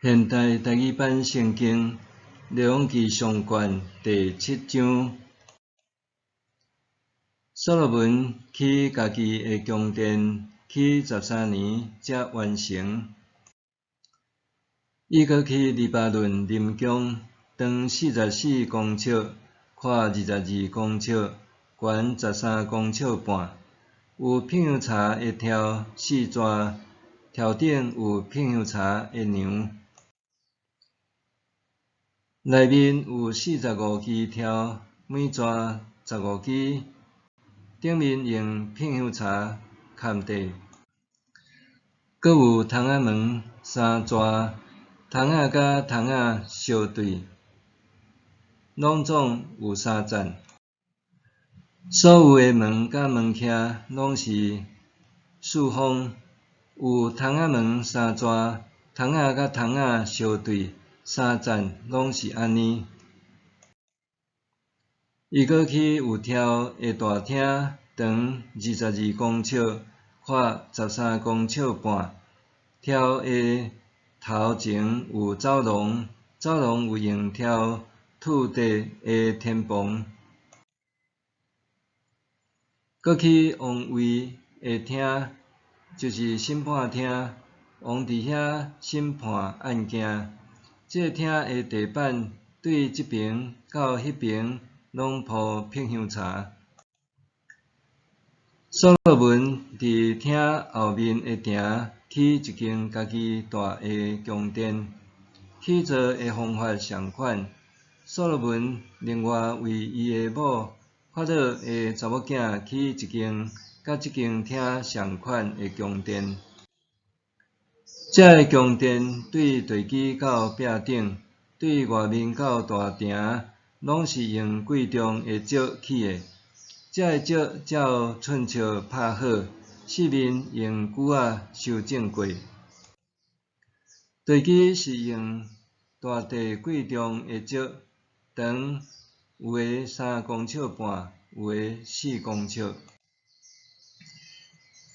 現代台語版聖經列王紀上卷第七章，所羅門起家己的宮殿，起13年才完成。伊閣去黎巴嫩林宮，長44公尺，寬22公尺，懸13公尺半，有碧香柴的柱四逝，柱頂有碧香柴的梁。內面有45支柱，每逝15支，頂面用碧香柴崁地。閣有窗仔門三逝，窗仔佮窗仔相對，攏總有三層。所有的門佮門徛攏是四方，有窗仔門三逝，窗仔佮窗仔相對，三層攏是按呢。伊閣起有柱的大廳，長22公尺，寬13公尺半。柱的頭前有走廊，走廊有用柱鑄地的天棚。閣起王位的廳，就是審判廳，王佇遐審判案件。這個廳的地板對這爿到彼爿攏鋪碧香柴。所羅門佇廳後面的埕起一間家己大的宮殿，起造的方法仝款。所羅門另外為伊的某法老的查某囝起一間佮這間廳仝款的宮殿。這个宮殿對地基到壁頂，對外面到大埕，攏是用貴重的石起的。這个石照寸尺拍好，四面用鋸仔修整過。地基是用大塊貴重的石，長有的3公尺半，有的4公尺。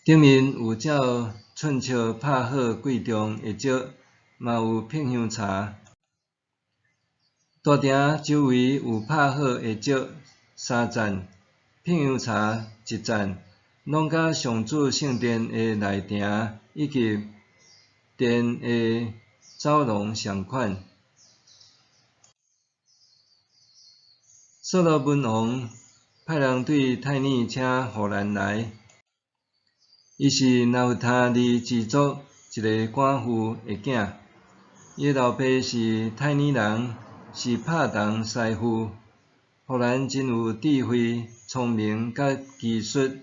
頂面有照寸尺拍好貴重的石，嘛有碧香柴。大埕周圍有拍好的石三層，碧香柴一層，攏佮上主聖殿的內埕以及殿的走廊仝款。所羅門王派人對泰爾請戶蘭來，伊是拿弗他利支族一个寡婦的囝，伊的老爸是泰爾人，是拍銅師傅。戶蘭真有智慧、聰明佮技術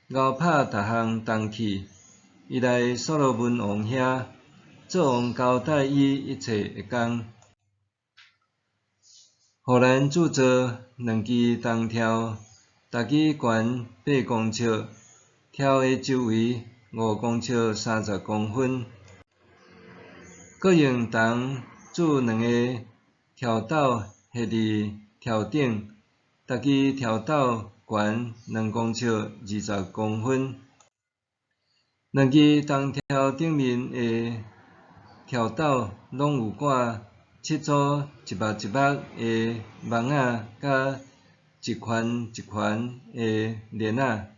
，𠢕拍逐項銅器。伊來所羅門王遐，做王交代伊一切的工。戶蘭鑄造兩支銅柱，逐支懸8公尺，柱的周圍5公尺30公分。閣用銅鑄兩个柱斗，繫佇柱頂，逐支柱斗懸2公尺20公分。兩支銅柱頂面的柱斗攏有掛七組一目一目的網仔，佮一圈一圈的鏈仔。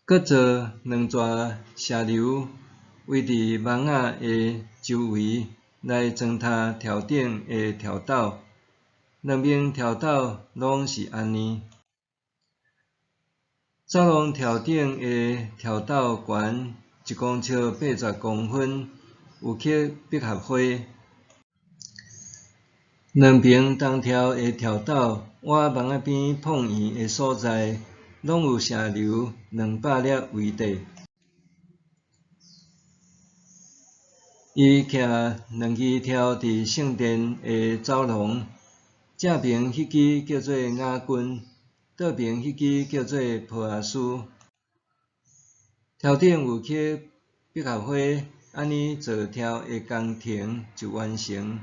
閣做兩逝蛇瘤，圍佇網仔的周圍來裝托柱頂的柱斗，兩邊柱斗攏是按呢。走廊柱頂的柱斗懸1公尺80公分，有刻百合花。兩爿銅柱的柱斗，倚網仔邊碰圓的所在，攏有蛇瘤200粒圍地。伊徛兩支柱佇聖殿的走廊，正爿彼支叫做雅斤，倒爿彼支叫做波阿斯。柱頂有刻百合花，按呢造柱的工程就完成。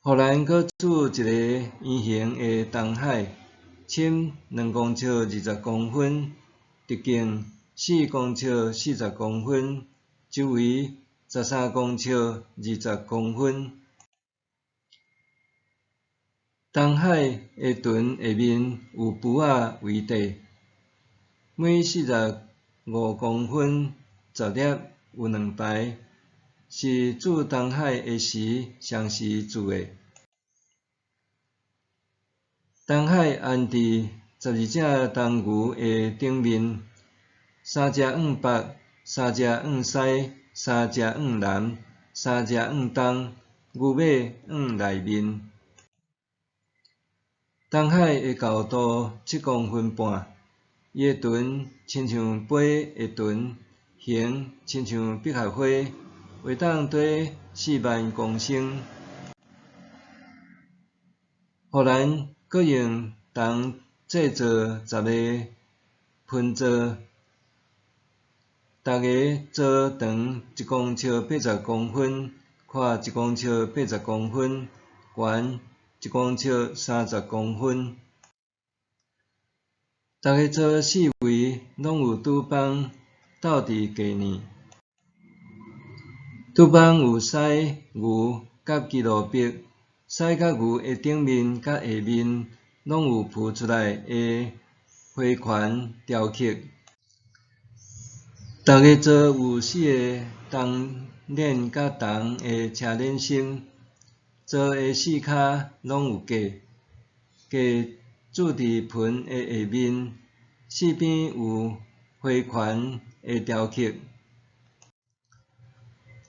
戶蘭閣鑄一個圓形的銅海，深2公尺20公分，直徑4公尺40公分。周圍13公尺20公分。銅海的盾下面有櫥仔為底，每45公分10粒有兩排，是鑄銅海的時相時鑄的。銅海安佇12隻銅牛的頂面，三隻向北，三隻向西，三隻向南，三隻向東，牛尾向內面。銅海的厚度7公分半，伊的唇親像杯的唇，形親像百合花，會當貯4萬公升。予蘭閣用銅製造十个盆座，逐个座長1公尺80公分，寬1公尺80公分，懸1公尺30公分。逐个座四圍攏有拄枋鬥佇架呢。拄枋有獅、牛佮基路伯，獅佮牛的頂面佮下面攏有浮出來的花環雕刻。逐个座有四个銅鏈佮銅的車輪心，座的四跤攏有架，架鑄佇盆的下面，四邊有花環的雕刻。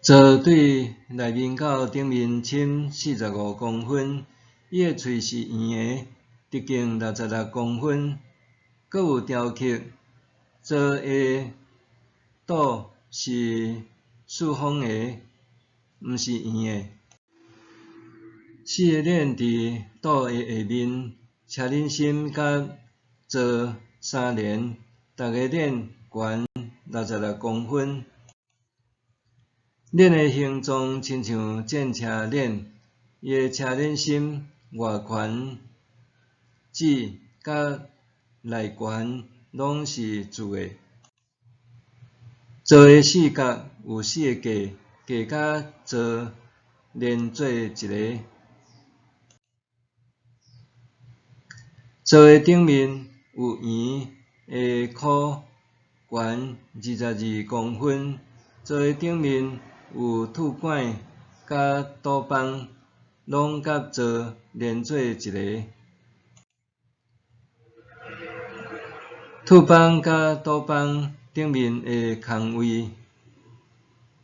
座對內面到頂面深45公分，伊的喙是圓的，直徑66公分，閣有雕刻。座的肚是四方的，毋是圓的。四个鏈佇肚的下面，車輪心佮座相連，逐个鏈懸66公分。鏈的形狀親像戰車鏈，伊的車輪心外環舌佮內環攏是鑄的。座的四角有四个架，架佮座連做一个。座的頂面有圓的箍，懸22公分。座的頂面有吐管佮拄枋，攏佮座連做一个。吐枋佮拄枋頂面的空位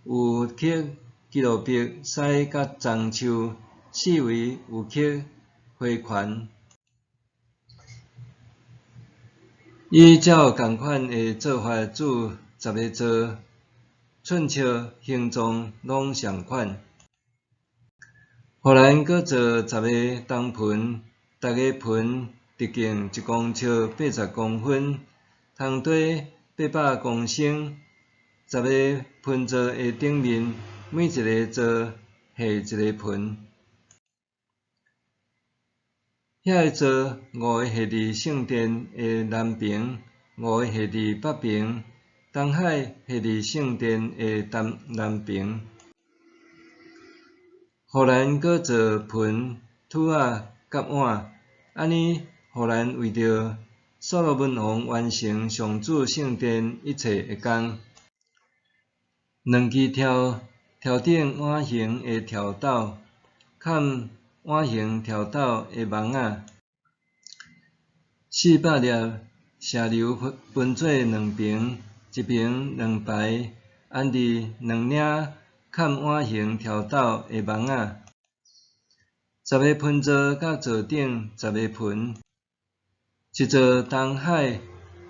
有刻基路伯、獅佮樟樹，四圍有刻花環。伊照仝款的做法鑄十个座，寸尺形狀攏相款。予蘭閣做十个銅盆，逐个盆直徑1公尺80公分，通貯800公升。十个盆座的頂面，每一个座下一个盆。遐个座五个下佇聖殿的南爿，五个下佇北爿，銅海下佇聖殿的東南爿。予蘭閣做盆、揬仔佮碗，按呢予蘭為著所羅門王完成上主聖殿一切的工。兩支柱，柱頂碗形的柱斗，崁碗形柱斗的網仔。400粒石榴分做兩爿，一爿兩排，安佇兩領崁碗形柱斗的網仔。十个盆座佮座頂十个盆。一座銅海，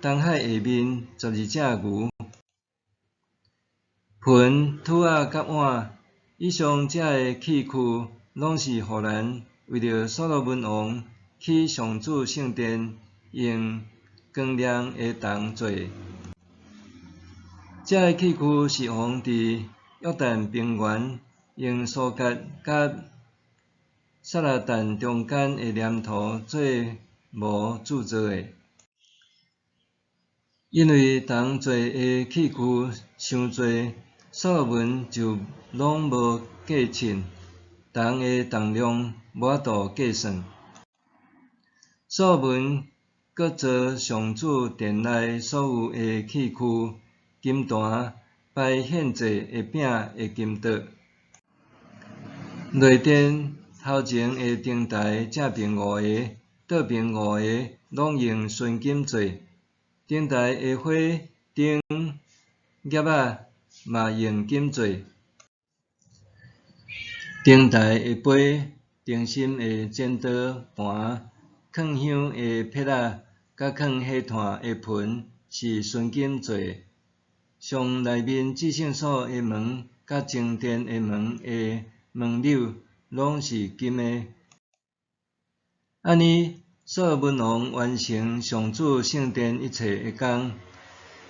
銅海下面12隻牛。盆、揬仔佮碗，以上這个器具，攏是予蘭為著所羅門王起上主聖殿用光亮的銅做的。這个器具是王佇約旦平原用蘇葛佮撒拉但中間的黏土做模鑄造的。因為銅做的器具傷濟，所羅門就攏無計稱，銅的重量無法度計算。所羅門閣造上主殿內所有的器具，金壇，擺獻祭的餅的金桌。內殿頭前的燈臺正爿五个，倒爿五个，攏用純金做。燈臺的火、燈、葉仔嘛用金做。燈臺的杯、燈芯的剪刀盤、囥香的撇仔，佮囥火炭的盆是純金做的。上內面至聖所的門佮正殿的門的門鈕攏是金的。按呢，所羅門王完成上主聖殿一切的工。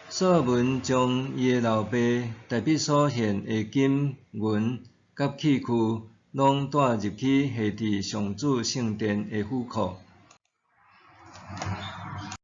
所羅門將伊的老爸大衛所獻的金銀佮器具，攏帶入去下佇上主聖殿的府庫。